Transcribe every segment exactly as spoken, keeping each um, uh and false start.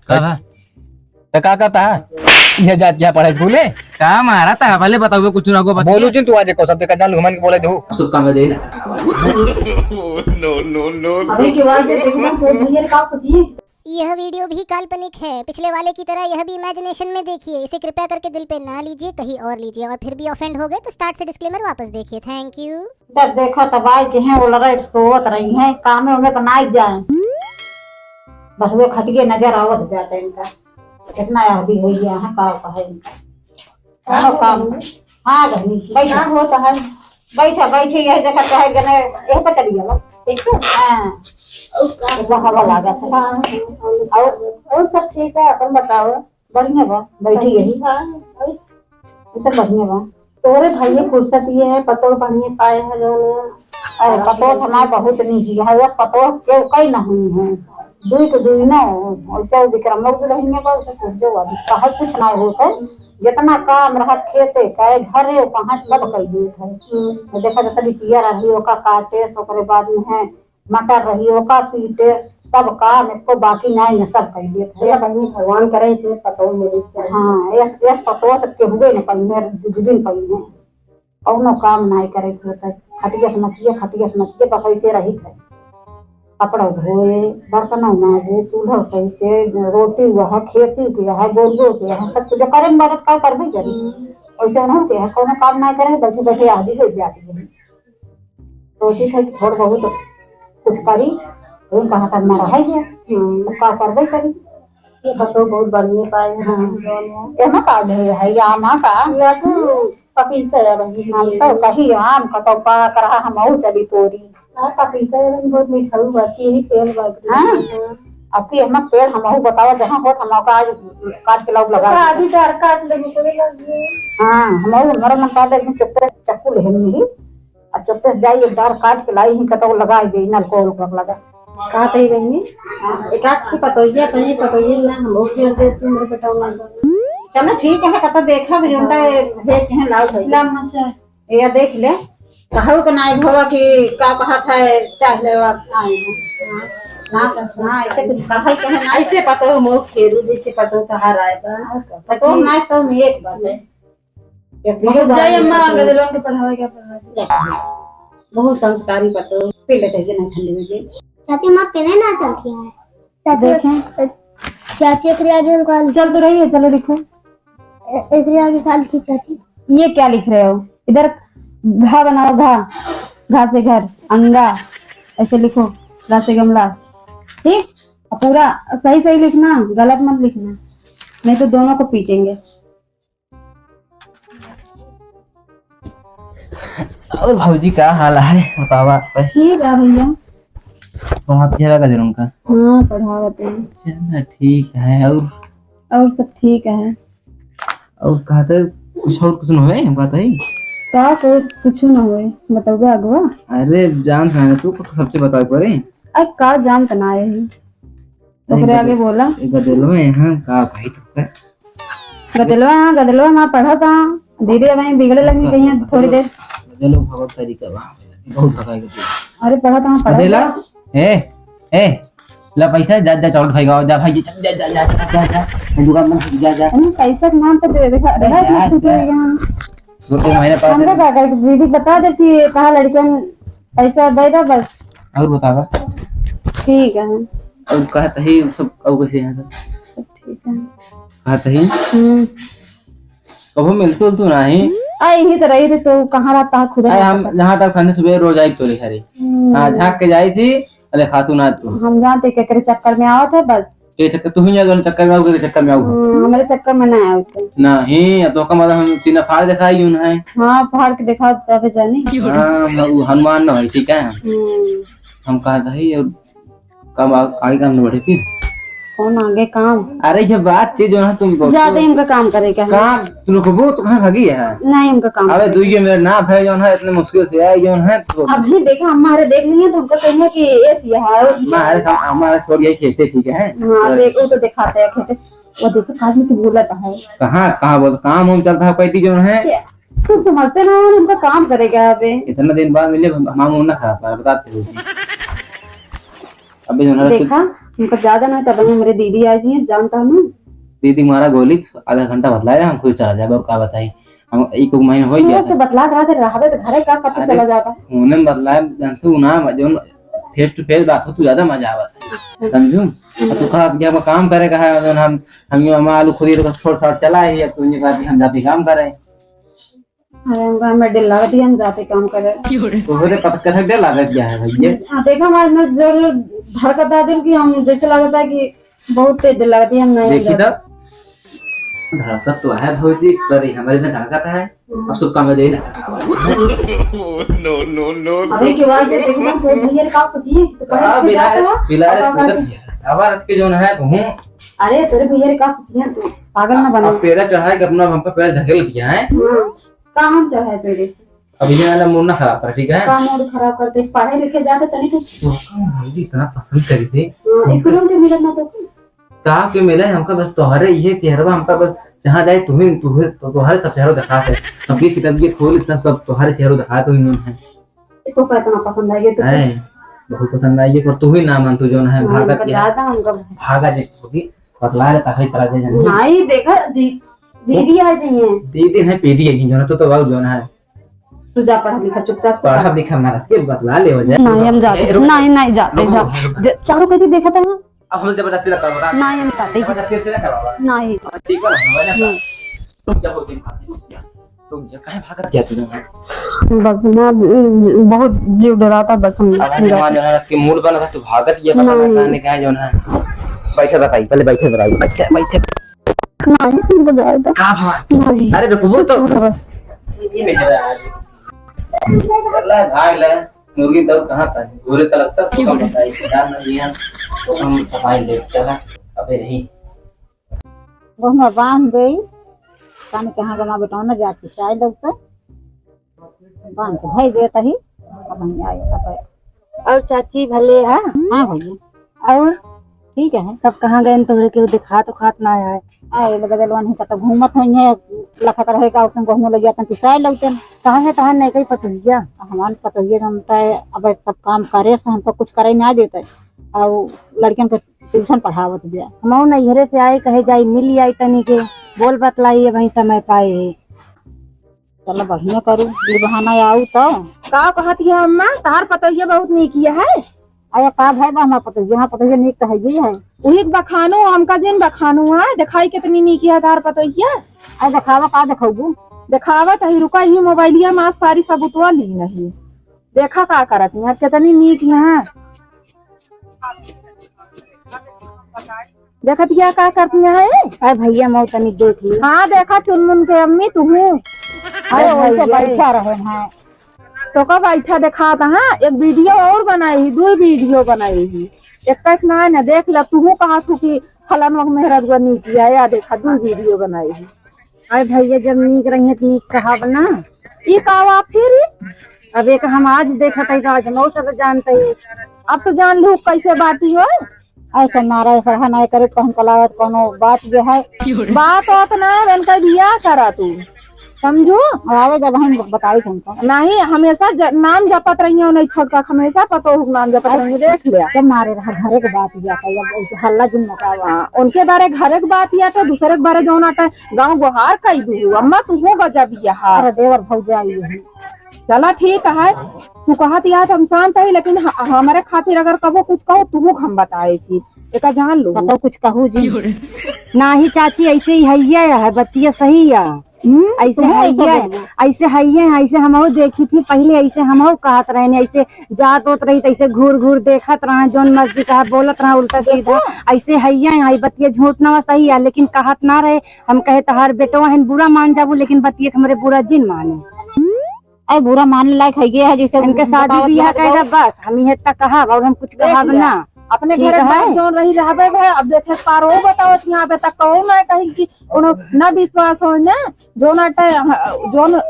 का बा? त का कहता है? ये जात क्या पढ़ाई भूले? का मारा था? पहले बताओ, कुछ ना को बता। बोलू जिन, तू आज को सब देखा जान, घुमान के बोले दो। सब काम दे ना। No, no, no, no। अबे के बाद जब देखना तो भैया का सोचिए। यह वीडियो भी काल्पनिक है। पिछले वाले की तरह यह भी इमेजिनेशन में देखिए। इसे कृपया करके दिल पे ना लीजिए, कहीं और लीजिए। और फिर भी ऑफेंड हो गए तो स्टार्ट से डिस्क्लेमर वापस देखिए। थैंक यू। जब देखा तब आई के हैं, वो लगे सोवत रही हैं, कामे उमे तो ना जाए। बस वो खटिए नजर आवत जाता इनका। कितना आदि हो गया है, का कहे इनका। कौनो काम नहीं। हाँ, बहनी, बैठा। का होता है? बैठा, बैठे, यही देखा, कहे गने, यही पर चली गया। ठीक है? हाँ। और का? इतना हवा लागत है। हाँ। और, और सब ठीक है, अपन बताओ। बढ़िया बा, बैठी यही। हाँ, और? ये तो बढ़िया बा। तोरे भाई फुर्सत ये है, पतोह बढ़िया पाए है जो ने। अरे, पतोह हमार बहुत निजी है, बस पतोह के कई नहीं है। दुई के दुई न हो, वैसे विक्रम लोग भी रहेंगे, बस सूरजो वाली। कहे कुछ ना होत है, जितना काम रहा खेते का, घरे का, सब कर देत है। हम्म। तो देखा जाता बिटिया रही, ओका काटे, तो ओकरे बाद में है, मटर रही, ओका पीटे, सब काम एको बाकी नाई न, सब कर देत है। भैया बहनी भगवान करे से पतोह मिले के चाही। हाँ, एक, एक पतोह तो केहुए न कहीं है, दू दिन कहीं है। कौनो काम नाई करे के होता है। खटिया से मचिए, खटिया से मचिए, बस ऐसे रही है। कपड़ा धोए, बर्तन माजे, चूल्हा कैसे, रोटी वह, खेती के है, गोरुओ के है, सब कुछ करे में मदद का करबे करी। हम्म। वैसे उन्हों के है, कौनो काम नाई करे, बैठे बैठे आदि हो जाती है। सोची थे कि थोड़ बहुत कुछ करी, लेकिन कहाँ तक न रह गया। हम्म। तो का करबे करी। ये पतोह बहुत बढ़िया पाए हैं, हाँ। दोनों। एमा का भेल है, या आमा का? या तो पपीता है बहिनी। हम तो कही आम का तो पाक रहा, हम और चली तोरी। हाँ, पपीता है बहिनी, बहुत मीठा हुआ, चीनी तेल बा। हाँ। हाँ। अब की एमा पेड़ हम और बतावा, जहाँ होत हम का आज काट के लाउब लगा तो देते। अभी डार काट लेंगे, कोई लग गए। हाँ, हम और हमारा मन का दे, चुप्पे चक्कू ले हम नहीं। आ चुप्पे से जाई, एक डार काट के लाई ही, कतौ लगाई दे, नलको उलको लगा। का कही बहिनी? एक आध की पतोहिया, कहीं पतोहिया ना, हम लोग कर दे, तू मेरे बेटा ना कर। चलो ठीक है, कतौ देखा भी उनका, भेज के हैं, लाओ भाई। ला मचा। ये देख ले, कहू के नाई भवा कि का कहा था, चाह ले, आप आए हैं। ना, ना, ऐसे कुछ कहा ही कहे ना। ऐसे पतोह मोह फेरू, जैसे पतोह तहार आए बा। पतोह ना, सब में एक बात है। बहुत जाई अम्मा, गदलवन के पढ़ावे के पढ़ावे। बहुत संस्कारी पतोह। पी लेते हैं ना ठंडी में जी। चाची, माँ पेने ना चलती है। चाची, देखें। चाची, एकरे आगे हम काल चल तो रही है, चलो लिखो। ए-, एकरे आगे काल की चाची। ये क्या लिख रहे हो? इधर घा बनाओ, घा। घा से घर, अंगा। ऐसे लिखो, गा से गमला। ठीक? और पूरा सही सही लिखना, गलत मत लिखना, नहीं तो दोनों को पीटेंगे। और भौजी, का हाल है, बतावा आप? ठीक है भैया। पढ़ात है का जरूर का? हाँ, पढ़ावत है। चला, ठीक है। और? और सब ठीक है। और कहते कुछ और कुछ न होए, हम कहते ही। का कोई कुछ न होए, बताओगे अगवा? अरे, जान है तू, सबसे बतावे पड़े। अब का जान त ना है। ओकरे आगे बोला। एक गदेलवा यहाँ का भाई तो का? गदेलवा, हाँ, गदेलवा, हाँ, पढ़ा था। धीरे वहीं बिगड़े लगी कहीं थोड़ी देर। गदेलो भगत तरीका बा। बहुत भगाई के। अरे, पढ़ा था, पढ़ा गदेला, था। ए, ए, ला पैसा, जा, जा, चावल खाएगा, जा भाई, जा, जा, जा। दुकान बंद, जा, जा। अरे, पैसा के नाम पे दे, देखा, अरे, देखा, जा, इतना खुश जा। हो गया। दो तीन महीना पहले हमको का करे, दीदी बता दे कि कहाँ लड़कियन पैसा दे दे बस। और बतावा। ठीक है। और कहत ही सब, और कैसे हैं सब? सब ठीक है। कहत ही? हम्म। कभो मिलतू उलतू नाही? आ, यही तो रही थे, तो कहाँ रहता है खुद अरे, नहीं हम पता। जहाँ तक संडे सुबह रोज आई तोरे घरे। हम्म। हाँ, झाँक के जाई थी, अरे खातू ना तू। हम जानते के तेरे चक्कर में आवत है बस। के चक्कर, तू ही ना दोनों चक्कर में आओ, के चक्कर में आओ। हम्म, हमारे चक्कर में ना आओ तो। नहीं, अब तो का मतलब हम सीना फाड़ दिखाई यूं है। हाँ, फाड़ के दिखाओ तबे जानी। हाँ, हम, वो हनुमान ना है, ठीक है? हम्म। हम कहा था ही, और काम आ-, आगे काम न बढ़े फिर। कौन आगे काम? अरे, ये बात चीज जो है तुम बोलते ज्यादा हो। इनका काम करे का है। काम तुम लोग को वो तो कहाँ भागी है? नहीं, इनका काम अबे, करे। दुइये मिनट ना भाई, जो है इतने मुश्किल से आए, जो है तो अभी देखा, अम्मा हरे देख लिया तो हमको कहेंगे कि ये किया है। अम्मा हरे काम, अम्मा हरे छोड़ गई खेते, ठीक है? हाँ, और देखो तो दिखाते हैं खेते। वो देखो, काज में तो बोला था है। कहाँ, कहाँ बोल, काम हम चलता है, पैती जो है। क्या? तू समझते ना हो, उनका काम करेगा अबे। इतना दिन बाद मिले, हम, हम ना खराब कर, बताते हो। अबे जो ना देखा? हमका ज्यादा ना, तब हमरे दीदी आ जाइए, जानता ना। दीदी मारा गोली, आधा घंटा बतलाए, हम खुद चला जाए, और का बताई, हम एक, एक महीना हो गया तो था। बतला रहा था, रहबे तो घरे का, कब अरे, चला जाता। उन्हें बतलाए, जानते हो ना, जो face to face बात हो, तू ज्यादा मजा आवत है, अच्छा। समझू? हम्म। और तू कहा कि हमको काम करे का है, जौन हम, हम ये मामा आलू खुदी तो छोड़ छाड़ चला है, या तू ये बात हम जाते काम करे। अरे, हमरा में डर लागत है, हम जाते काम करे। तोहरे पता कथा डर लागत क्या है भैया? हाँ, देखा, हमारे में जोर जोर धड़कत है दिल कि हम जैसे लागत है कि बहुत तेज डर लागत है, हम नहीं देखी जाते। तो, धड़कत तो है भौजी, पर ये हमारे में धड़कत है। हम्म। अब सब काम में देना। No, no, no, no। अबे, के बाद से देखना, तो भैया का सोचिए, तो पढ़े हाँ, लिखे बिलारे, जाते हो, बिलारे अब का कूदत करते? है। अब आज के जौन है, घूम। अरे, तेरे भैया का सोचिए, तू पागल ना बने। अब पेड़ा चढ़ाए के अपना हम पे पेड़ा ढकेल दिया है। हाँ। का हम चढ़ाए पेड़े? अब ये वाला मूड ना खराब कर, ठीक है? का मूड खराब कर दे? पढ़े लिखे जाते तनी कुछ। तो का भौजी इतना पसंद करी थे? हाँ, स्कूल में भी मिलत ना तो। का के मिले हमका बस तोहरे ये चेहरवा, हमका बस जहाँ जाए तुम्हें, तुम्हें, तो तोहरे सब चेहरा दिखा थे। अब ये किताब ये खोल, इतना सब तोहरे चेहरा दिखा तो इन्होंने है। तो का इतना पसंद आ गया तो? है, बहुत पसंद आ गया, पर तू ही ना मान, तू जो ना है, हाँ, भागत हमका गया। ज्यादा हमका भागा जे होगी, बतला ले, तभी चला जाए जाने। नहीं, देखा, दी-, दीदी आ गई है। दीदी है, पीदी है, जो ना, तू तो बाबू जो ना है। तू जा पढ़ा लिखा चुपचाप से। पढ़ा लिखा ना, के बतला ले हो जाए। नहीं, हम जाते ए, हैं। रुक। नहीं, नहीं, जाते, रुक, जा। रुक, रुक। दे-, चारों कहीं देखा था ना? अब हम जबरदस्ती ना करबा। नहीं, हम जाते हैं। जबरदस्ती से ना करबा। नहीं। ठीक है, हो जाता। हम्म। रुक जा, हो गई। रुक जा, काहे भागत जाती है? बस ना, बहुत जीव डराता, बस हम अब हम जवान जो है, इसके मूड बना था, तू भागत ये पता ना नहीं। कहाँ ने कहाँ जो है। बैठे बताई, पहले बैठे बताई, बैठे, बैठे। नहीं, तुमको जाए तो। का भवा? नहीं। अरे रुको, वो तो बस। ये नहीं चला। चला, भाग ले। मुर्गी दौड़ कहाँ तक? घूरे तलक तक तो हम बताई, जान ना दिया, तो हम बताई ले, चला, अबे नहीं। गहुमा बांध देई, पानी कहाँ गमा बेटौना जाके चाय लगता। बांध के भाई देता ही, अब हम आए, अब आए। और चाची भले है? हाँ भैया। और ठीक है। सब कहाँ गए तोहरे, केहू देखात उखात ना है। आए, लगे जलवा नहीं, कतौ घूमत होइहैं, लखत रहे का, तुम गहुमो लग जाते, पिसाए लगते। कहाँ है, कहाँ नहीं, कहीं पतोहिया? हमारे पतोहिया जानता है, अब सब काम करे से हमको कुछ करे ना देते, और लड़कियन के ट्यूशन पढ़ावत बिया। हमहू नैहरे से आए, कहे जाई, मिल आई तनी के, बोल बतलाई, अब वहीं समय पाए है। चलो बढ़िया करू, ये बहाना आऊ तो। का कहत है अम्मा, तहार पतोहिया बहुत नीक है। अरे का भाई बा, हमार पतोहिया, हमार पतोहिया नीक तो है ही है। उही के बखानो, हमका जिन बखानो है, दिखाई कितनी नीक है तहार पतोहिया। अरे दिखावा, का दिखाऊबू? दिखावा तो ही, रुका, ही मोबाइलिया में आज सारी सबूतवा ली नहीं। देखा का करत है, कितनी नीक है। देखत हिया का करत हिया है? अरे भैया, मऊ तनी देख ली। हाँ, देखा चुनमुन के अम्मी, तू हूँ। अरे अरे वैसे भैया। बैठा रहे हैं। तो का बैठा देखात, हाँ, एक वीडियो और बनाई ही, दो वीडियो बनाई ही। एक तक ना, ना देख ला, तू हूँ कहा तू कि फलाना मेहरा दुआ नीचे आया, देखा, दो वीडियो बनाई ही। अरे भैया, जब नीक रही है तो नीक कहब ना। ई का हुआ फिर? अब एक हम आज देखत है तो आज मऊ सब जानते हैं। अब तो जान लू कैसे बाटी हो। ऐसे नारा सराहा नहीं करे, कहन कलावत कोनो बात जो है। बात होत ना, इनका बियाह करा तू, समझू? आवे जब हम बताई तुमको। नहीं, हमेशा ज-, नाम जपत रही हो, नहीं छोटका, हमेशा पतोहू के नाम जपत रही हो, देख लिया। जब मारे रहा घरे के बात या था, जब ऐसे हल्ला जिन मचावा। हाँ, उनके बारे घरे के बात या था, दूसरे के बारे जौन आता है, गाँव गुहार कई दू, अम्मा तू हो गजब यहाँ। अरे देवर भौजाई है। चला ठीक है, तू कहत यार हम शांत है, लेकिन ह-, हमारे खातिर अगर कबो कुछ कहो, तू हम बताए थी, एका जान लो। बताओ कुछ कहू जी। नाही चाची, ऐसे ही है, ये है, बतिया सही है। हम्म, ऐसे तुम है ऐसे ये, बोलो। ऐसे है ये, ऐसे हमहू देखी थी पहले, ऐसे हमहू कहत रहे, ऐसे जात होत रही, तो ऐसे घूर घूर देखत रहा, जौन मर्जी कहा बोलत रहा, उल्टा सीधा। देखो। ऐसे है ये, आई बतिया झूठ ना सही है, लेकिन कहत ना रहे। हम कहे तहार बेटवा है, बुरा मान जाबू, लेकिन बतिया के हमरे बुरा जिन माने। अरे बुरा मानने लायक है ये है, जैसे इनके शादी बतावत बियाह बात करेगा, बस हम ये तक कहब और हम कुछ देख कहब लिया। ना। अपने ठीक घरे है। बात जौन रही रहबे भाई, अब देखे पारो बतावत यहाँ पे तक कहूँ ना कहीं कि उन्हों ना विश्वास हो ना, जो ना टे-, जो न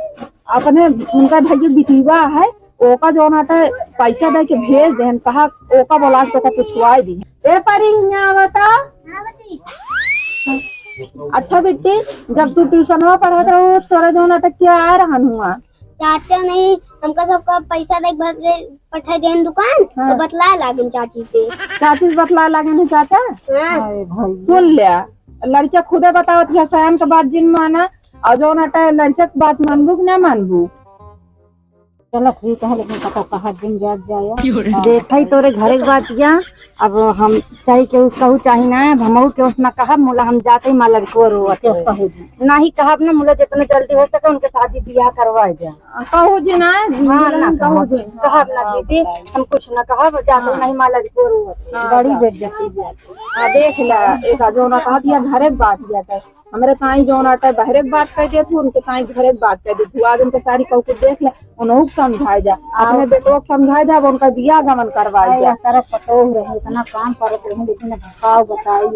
अपने उनका भैया बिटिया है, ओका जो ना टे पैसा दे के भेज देहन, कहा ओका बोला के ओका पुछवाई दी। ए परी, यहाँ बता। अच्छा बिट्टी, जब तू ट्यूशनवा पढ़त रहू, तोरा जो ना टे क्या आ रहन हुआ? चाचा नहीं, हमका सबका पैसा दे के भर दे, पठाई देन दुकान, हाँ। तो बतलाए लागेन चाची से। चाची से बतलाए लागेन है चाचा? हाँ। हाय भाई, सुन लिया, लड़किया खुदे बतावत है, सयान के बात जिन माना, और जौन हटा लड़किया के बात मानबू कि ना मानबू? चलो ठीक है, लेकिन पता कहाँ दिन जात जाए। देखा ही तोरे घरे के बात या, अब हम चाहे केहू से कहू चाहे ना, अब हमहू केहू से ना कहब, मुला हम जाते ही माँ लड़को रोवत है। केहू से कहू जी। ना ही कहब ना, मुला जितना जल्दी हो सके उनके शादी बियाह करवाए जा। कहू जी ना, हाँ, ना कहू कहब। जी। कहब ना दीदी, हम कुछ ना कहब, जाते हाँ। नहीं माँ लड़को रोवत है। हाँ, बड़ी जा। बेइज्जती है। हाँ, देख ले, एक जो ना कहा दिया घरे के बात या, हमरे ताई जौन आटे बहरे के बात कह देत हूँ, उनके ताई घरे के बात कह देत हूँ। आज उनके सारी कहू कुछ देख ले, उनहू के समझाए जा, अपने बेटवा के समझाए जा, अब उनका बियाह गमन करवाए जा। तरफ पतोह रहे, इतना काम करत रहे, लेकिन अब का बताई,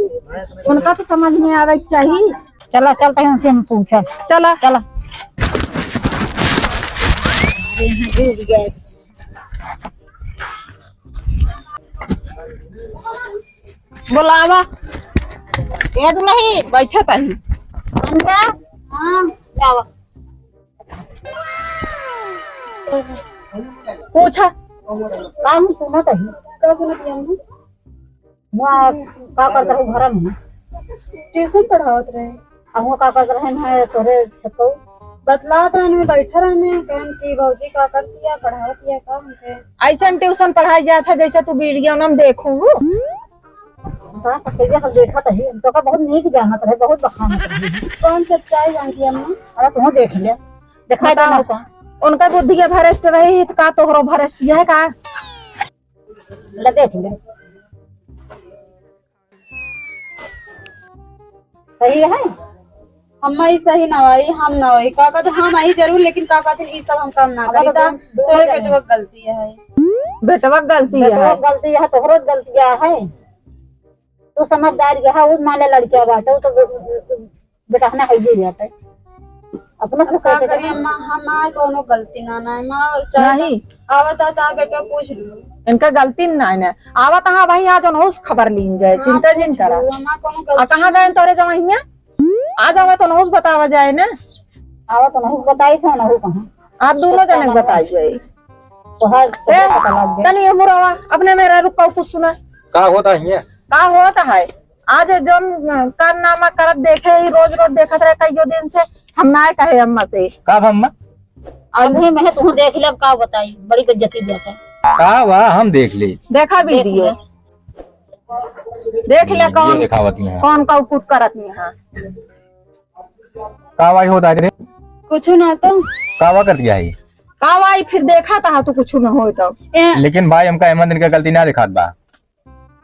उनका तो समझ में आवे के चाहिए। चला, चलते हैं उनसे हम पूछब। चला। चला। अरे, यहाँ डूब गए। बोलावा। ए दुलही, बैठा तही। अंडा? हाँ, जावा। पूछा। का हम सुनत हई? का सुनत हई अम्मा? हुआ का करत रहू घर में? ट्यूशन पढ़ावत रहे। आ हुआ का करत रहे हैं तोरे छतो? बतलात रहने, बैठा रहने, कहन कि भौजी का करती है, पढ़ावत है का हमके? ऐसन ट्यूशन पढ़ाई जात है जैसे तू वीडियो में देखू। हाँ, तो कहिए हम देखत हई, हम तो का बहुत नीक जानत रहे, बहुत बखानत रहे। कौन सच्चाई जानती है अम्मा? अरे तुम देख ले, देखा बताओ। देना का? उनका बुद्धि के भ्रष्ट रही तो का तोहरो भ्रष्ट है का? ले देख ले। सही है? अम्मा, ई सही ना होई, हम ना होई। का कहते, हम आई जरूर, लेकिन का कहते, ई सब हम काम ना अब करी। तो ता दोनों तोरे जने। बेटवा के गलती है। बेटवा के गलती बेटवा है। के गलती है, तोहरो के गलती है। तू समझदार है, उ माने लड़किया बाटे, उ तो बेटा ना है ही बाटे। अपना अब से का कहते करी हैं। अम्मा, हमार कोनो गलती ना, ना, माँ, चाहे नहीं। आवत है, चाहे बेटवा पूछ लू। इनका गलती ना है ना। आवत है भाई, आज उनहूँ से खबर लीन जाए, हाँ, चिंता जिन पूछ करा। लू, हमार कोनो आ, गलती कहाँ गए तोरे जवाइया? आ जावा तो उनहूँ से बतावा जाए ना। आवा तो उनहूँ से बताई था, उनहूँ कहाँ। आप दोनों जने के बताई जाए। तोहार, ए, तोहार पता लग गया। तनी ये मुरावा, अपने मेहरारू का कुछ सुना। का होता है ये? का होता है? आज जौन कारनामा करत देखे ही, रोज रोज देखत रहे कईयो दिन से, हम ना कहे अम्मा से। का बा अम्मा? अभी मैं तू देख ले, अब का बताई, बड़ी बेइज्जती देता। का बा, हम देख ले। देखा देख वीडियो। ले। देख ले ये कौन, देखावत ही है। कौन का कुछ करत नहीं है। का भाई होता है रे? कुछ ना तो। का बा करत है? का भाई फिर देखा था तू कुछ ना होए तो। ए। लेकिन भाई हमका एमन दिन का गलती ना दिखात बा।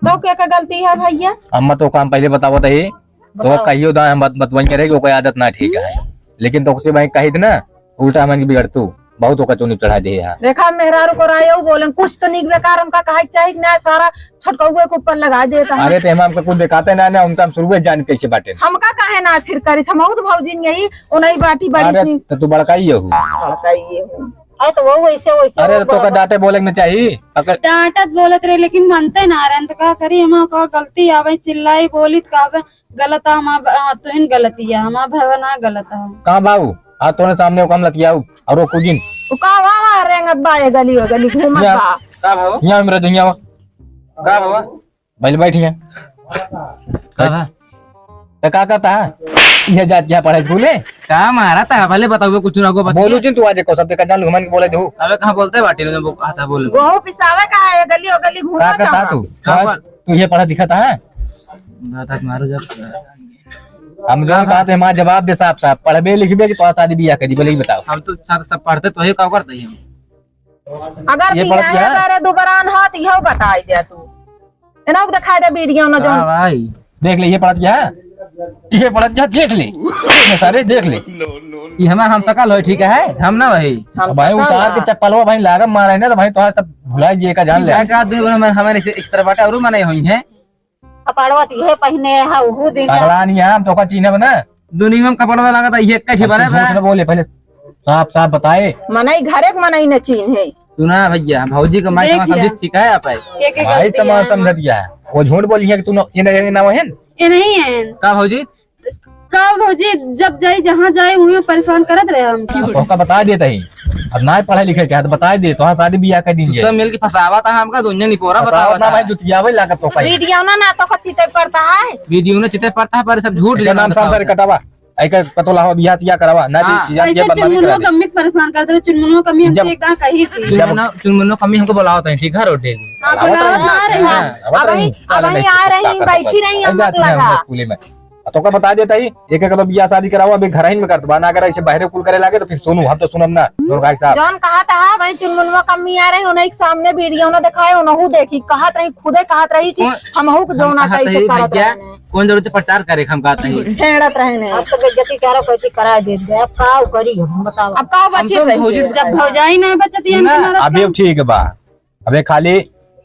तो क्या का गलती है भैया? अम्मा तो काम पहले बतावत है। तो बताओ। कहियो दा हम बत-, बतवइया रहे कि ओकर आदत ना ठीक है। लेकिन तो उसे भाई कही थी ना, उल्टा हमन के बिगड़ तू, बहुत ओकर चुनी चढ़ा दे है। देखा मेहरारू को रायो बोलन, कुछ तो निक बेकार उनका कहे के चाही कि ना सारा छोटकउए के ऊपर लगा देता है। अरे तो हम हमका कुछ दिखाते ना, ना उनका हम शुरुए जान कैसे बाटे। हमका काहे ना फिर करी, हम तो भौजी नहीं आई, उन्हीं बाटी बड़ी अरे सी। तो तू बड़काई हो। बड़काई हो। अरे तो वो वैसे, वैसे अरे वो तो का बड़ा डांटे बोले के ना चाहिए। अगर डांटत बोलत रहे, लेकिन मानते ना रहे, तो का करी, हम का गलती आवे, चिल्लाई बोली तो का आवे, गलत आ, माँ, आ, तुहिन गलती आ, हमार भैया ना गलत आ। कहाँ बाऊ? आ तोने सामने ओकम लतियाऊ और वो कुजिन। वो का वा, वा रेंगत बा, ये गली, वो गली घूमत या। बा। का भाऊ? यहाँ मेरा दुनिया वा। का भाऊ? पहले बैठ यहाँ। का भा? तो का कहता है? ये जात क्या पढ़ाई स्कूल है? का मारा था? पहले बताओ, कुछ ना को बता। बोलू जिन तू आज को सब देखा जान घुमान के बोले दो। अबे कहाँ बोलते बाटी ने वो कहा था बोल। गोहूँ पिसावे का है, गली ओ गली घूमत का कहता है। तू? का हाँ, पर? तू ये पढ़ा दिखाता है? ना था मारो जब। हम जो का कहते हैं माँ जवाब दे साफ साफ, पढ़बे लिखबे कि तोरा शादी बियाह करी, बोले ही बताओ। हम तो सब, सब पढ़ते तो ही का करते ही हम। अगर ये पढ़त बियाहे क्या है? बारे दुबरान हो तो यहो बताई दे तू। एना को दिखाई दे वीडियो ना जो। हाँ भाई। देख ले, ये पढ़त क्या है? ये पढ़त क्या? देख ले, देख ले सारे, देख ले। ये हमार हम सकल होई, ठीक है? हम ना वही। हम अब भाई सकल उतार के बा। चप्पलवा भाई लागम मारे ना तो भाई तोहार सब भुला जे का जान ले। का, का दिन भर हमारे, हमारे इस, इस तरह बाटे और मने होई है। कपड़वा तो ये पहिने है, उहू दिन पगला नहीं है, हम तो का चीन्हब ना। दुनिया में कपड़वा लागत है, ये एक झूठ बने बा। न बोले, पहले साफ साफ बताए। मनई घरे के मनई न चीन्हे। सुना भैया, भौजी के माई देख समाज लिया। समझी सिखाए आप है। एक एक भाई गलती समाज है। समझत गया है। वो झूठ बोली है कि तू न, ये नहीं, ये ना वहन। ये नहीं है। का भौजी? का भौजी, जब जाई जहाँ जाए वहीं परेशान करत रहे हम। तो का बता देता ही। अब ना पढ़े लिखे के है तो बताए दे, तोहार शादी बियाह कर दीजिए। सब मिलके फंसावा था हमका, दुनिया निपोरा फंसावा बतावा ना था। भाई, जुतियावे लागत तो कहीं। वीडियो ना, ना तो का चिते पड़ता है। वीडियो ना चिते पड़ता है, पर सब झूठ एकर नाम जनाब साफ करे बतावा। कटावा। एकर पतो लावा, बियाह तियाह करावा। ना हाँ। बियाह ऐसे तियाह बदनामी चुनमुनो करा दे। कम्मी के परेशान कर दे, चुनमुनो कम्मी हमसे जब एक दांव कही थी। चुनमुनो, चुनमुनो कम्मी हमको बुलावत है, ठीक है, रोड डेली। हाँ, बुलावत रही। हाँ, अब आवत रही, साले अबही नहीं आ रही, कुत्ता बैठी रही, ऐसा हमक लगा। स्कूले में। आ, तोका बता देता ही, एक एक तो बियाह शादी करावा, अभी घर ही में करत बा, ना अगर ऐसे बाहरे कुल करे लागे तो फिर सुनू, हम तो सुनब ना, जोर भाई साहब। जौन कहत हा, वही चुनमुनवा कम्मी आ रही, उन्हीं के सामने वीडियो ना दिखाए, उनहु देखी, कहत रही, खुदे कहत रही कि कौन-, हमहू के हम जौन कहत कैसे ही करत भैया, रहे। कौन जरूरत है प्रचार करे, हम कहत ही। छेड़त रहे ने। अब तो बेइज्जती करा, कोई करा दे दे, अब का करी हम, बताओ। अब का हम बचे तो रही भौजी है? जब भौजाई ना बचती है, ना। हमारा अभी काम। ठीक बा, अबे खाली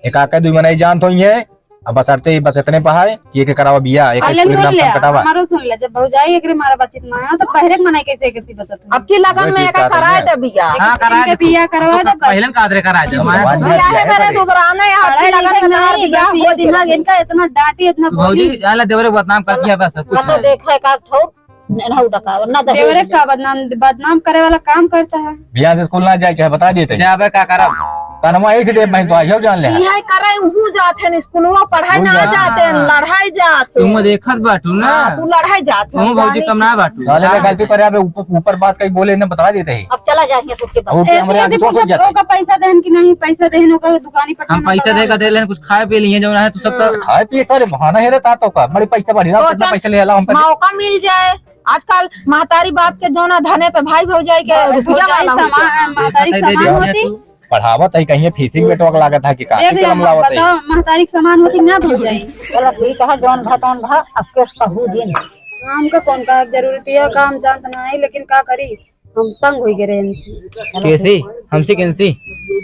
एक आके दुई मनई जानत होइहैं, अब बसरते ही बस इतने पहाए कि एके करावा बियाह, एक अरे स्कूल के नाम ले, कटावा। हमारो सुन ले, जब भौजाई एकरे मारा बातचीत ना है, तो बहरे के मनई कैसे एकरे बचत है? अब की लगन वही में चीज एका कहत कराए हइये। दे बियाह। हाँ, कराए इनके दे तू। बियाह करवा तो दे, बस। पहले न कहत रहे कराए दे, हमारे बात तो बियाह है, करे अरे। दुबराने, अब की पढ़े लगन लिखे में नहीं, तोहार बियाह बस ये हो जाए। दिमाग इनका इतना डांटी, इतना तो बोली। भौजी, आला देवरे को बदनाम कर दिया बस, सब कुछ हम तो है। देखे का ठौर, नहु डकावा, ना दहेज देवरे ले। का बदनाम, बदनाम करे वाला काम करता है। बियाह से स्कूल ना जाए के है, बता देते हैं। जाबे का करब? कनवा एक दे, मैं तो आइयो जान ले। इहे करे, उहू जात है, स्कूलवा पढ़ाई उहू ना जात जात है, है। लड़ाई जात है। तुम देखत बाटू ना। हाँ, तू लड़ाई जात है, तुम भौजी जाने कम ना की। बाटू। साले में गलती पर आवे, ऊपर, ऊपर बात कहीं बोले ना, बता देते हैं। अब चला जाएंगे उसके बाद। और क्या हमारे आगे चोट हो जाता है। ओका पैसा देहन कि नहीं, पैसा देहन, ओका दुकानी पर हम खाना पैसा पड़ा देगा, है। दे लेन, कुछ खाए पी लिए, जो है, तू सब तो हाँ। खाए पिए सारे बहाना है रहता तो का, बड़े पैसा बढ़ी ना, सोचा, कितना पैसा ले आला हम पर। मौका मिल जाए, आजकल महतारी बाप के जौना धने पे भाई भौजाई के भाई रुपया भौजाई वाला हो समा-, गया। महतारी देखा समान दे, होती। तू पढ़ावत है, कहीं फीसिंग बेटवा के लागत है कि कापी देख ले, कलम लावत है। बताओ, महतारी के समान होती ना भौजाई। चलो ठीक है, जौन भा तौन भा, अब केस कहू जिन। हमका कौन का जरूरत है, काम जानत ना है, लेकिन का करी, हम तंग होई गए रहे इनसे। कैसी? हमसे कैसी?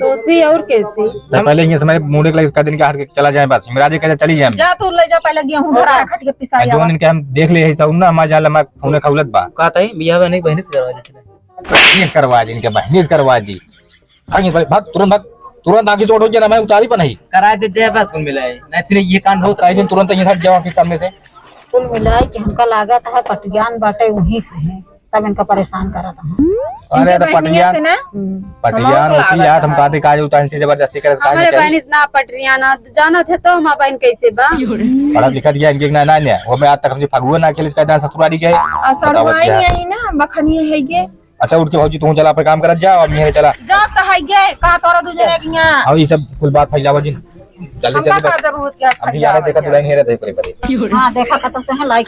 तोसी और कैसी? तो पहले ये समय मूड एक लगे, इसका दिन के हट के चला जाए, बस। मेरा जी कहते चली जाए। जा तू ले जा, पहले गेहूं धरा, खट के पिसा आ, जावा। जौन इनके हम देख ले, सब ना हमारे जाल, हमारे फोन खौलत बा। का ताई, बियाह बहनी, बहनी से करवा दे। बहनी से करवा दी इनके, बहनी से करवा दी। भाग, भाग, भाग, तुरंत भाग, तुरंत आगे चोट हो गया ना, मैं उतारी पर नहीं। करा दे, दे बस, कुल मिलाए, नहीं फिर ये कांड होता। ताई दिन तुरंत ये हट जाओ आपके सामने से। कुल मिलाए कि हमका लागत है पटियान बाटे वहीं से है, तब इनका परेशान करत है। अरे इनके तो बहनिया पटियान, से ना? हम्म। पटियान होती यार, हम कहते काज उतार से जबरदस्ती करे, काज हमारे चाहिए। बहन इस ना पटियान, जानत है तो हमार बहन कैसे बा? पढ़त लिखत गया इनके ना, ना, ना, वो मैं आज तक हमसे फगुआ ना खेलिस, कहता ससुरारी गए। आ, बताओ सड़ुआई क्या? आई ना, बखनिया है ये। अच्छा, उठ के भौजी, तू चला, अपन काम करत जा, और मेरे चला। जा, तो है ये, का तोरा दू जने के यहाँ? और ये सब कुल बात फैलावा जिन। जल्दी, हमका जल्दी का कर। जरूरत क्या अभी फैलावा यार, देखा के? दुल्हन हेरे थे, ऊपरे परे। हाँ, देखा, कतौ से है, लाइक।